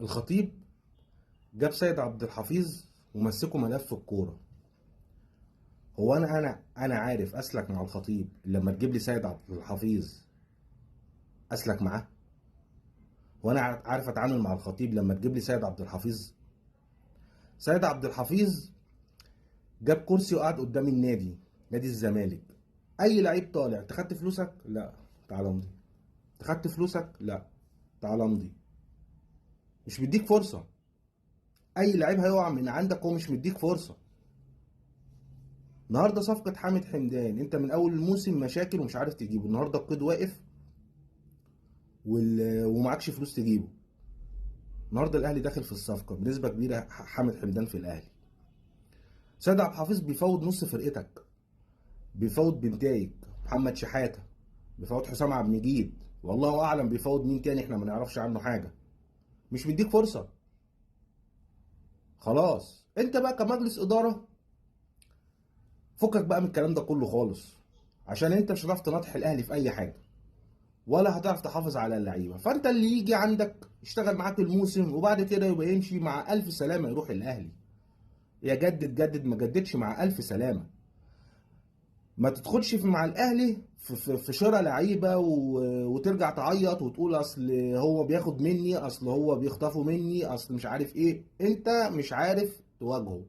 الخطيب جاب سيد عبد الحفيظ ومسكه ملف الكورة. هو انا عارف اسلك مع الخطيب لما تجيب لي سيد عبد الحفيظ اسلك معاه؟ هو انا عارف اتعامل مع الخطيب لما تجيب لي سيد عبد الحفيظ؟ سيد عبد الحفيظ جاب كرسي وقعد قدام النادي، نادي الزمالك. اي لعيب طالع، انت خدت فلوسك؟ لا، تعال امضي. انت خدت فلوسك؟ لا، تعال امضي. مش مديك فرصة. اي لعيب هيقع من عندك هو مش مديك فرصة. النهارده صفقة حامد حمدان، انت من اول الموسم مشاكل ومش عارف تجيبه، النهارده القيد واقف ومعكش فلوس تجيبه. النهارده الاهلي داخل في الصفقة بنسبة كبيرة، حامد حمدان في الاهلي. سيد عبد الحفيظ بيفوض نص فرقتك، بيفوض بنتايج محمد شحاته، بيفوض حسام عبد المجيد، والله اعلم بيفوض مين تاني احنا ما نعرفش عنه حاجة. مش مديك فرصة. خلاص انت بقى كمجلس ادارة فكك بقى من الكلام ده كله خالص، عشان انت مش هتعرف تناطح الاهلي في اي حاجة ولا هتعرف تحافظ على اللعيبة. فانت اللي يجي عندك يشتغل معاك الموسم وبعد كده يبقى يمشي مع الف سلامه، يروح الاهلي. يا جدد جدد، ما جددش مع الف سلامه. ما تدخلش في مع الاهلي في شراء لعيبة وترجع تعيط وتقول اصل هو بياخد مني، اصل هو بيخطفه مني، اصل مش عارف ايه. انت مش عارف تواجهه،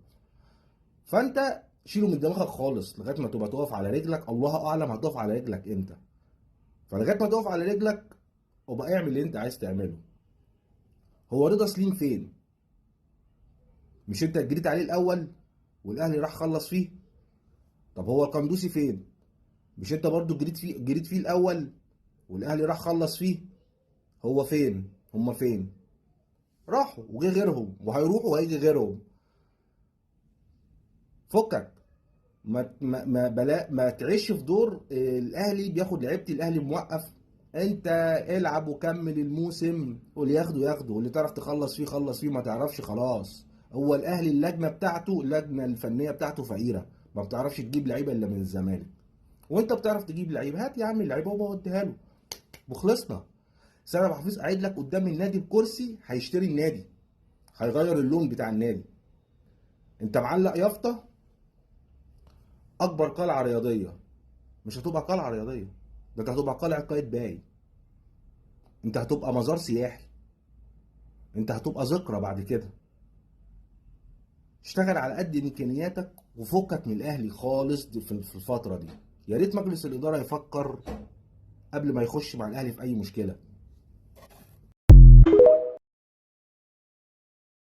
فانت شيله من دماغك خالص لغاية ما تبقى تقف على رجلك. الله اعلم هتقف على رجلك امتى، فلغايه ما تقف على رجلك وبقى اعمل اللي انت عايز تعمله. هو رضا سليم فين؟ مش انت جريت عليه الاول والاهلي راح خلص فيه؟ طب هو القندوسي فين؟ مش انت برضو جريت فيه الاول والاهلي راح خلص فيه؟ هو فين؟ هما فين؟ راحوا وجه غيرهم، وهيروحوا وهيجي غيرهم. فكك، ما ما ما بلا ما تعيش في دور الاهلي بياخد لعيبتي، الاهلي موقف. انت العب وكمل الموسم، واللي ياخده ياخده، واللي تعرف تخلص فيه خلص فيه، ما تعرفش خلاص. هو الاهلي اللجنة بتاعته، اللجنة الفنية بتاعته فقيرة، ما بتعرفش تجيب لعيبة الا من الزمالك، وانت بتعرف تجيب لعيبة. هات يا عم اللعيبة وبوديها له وخلصنا. سيد عبد الحفيظ قاعد لك قدام النادي بكرسي، هيشتري النادي، هيغير اللون بتاع النادي. انت معلق يافطة اكبر قلعه رياضية، مش هتبقى قلعه رياضية، ده انت هتبقى قلعه قايتباي، انت هتبقى مزار سياحي، انت هتبقى ذكرى بعد كده. اشتغل على قد امكانياتك وفكك من الاهلي خالص في الفترة دي. يا ريت مجلس الادارة يفكر قبل ما يخش مع الاهلي في اي مشكلة.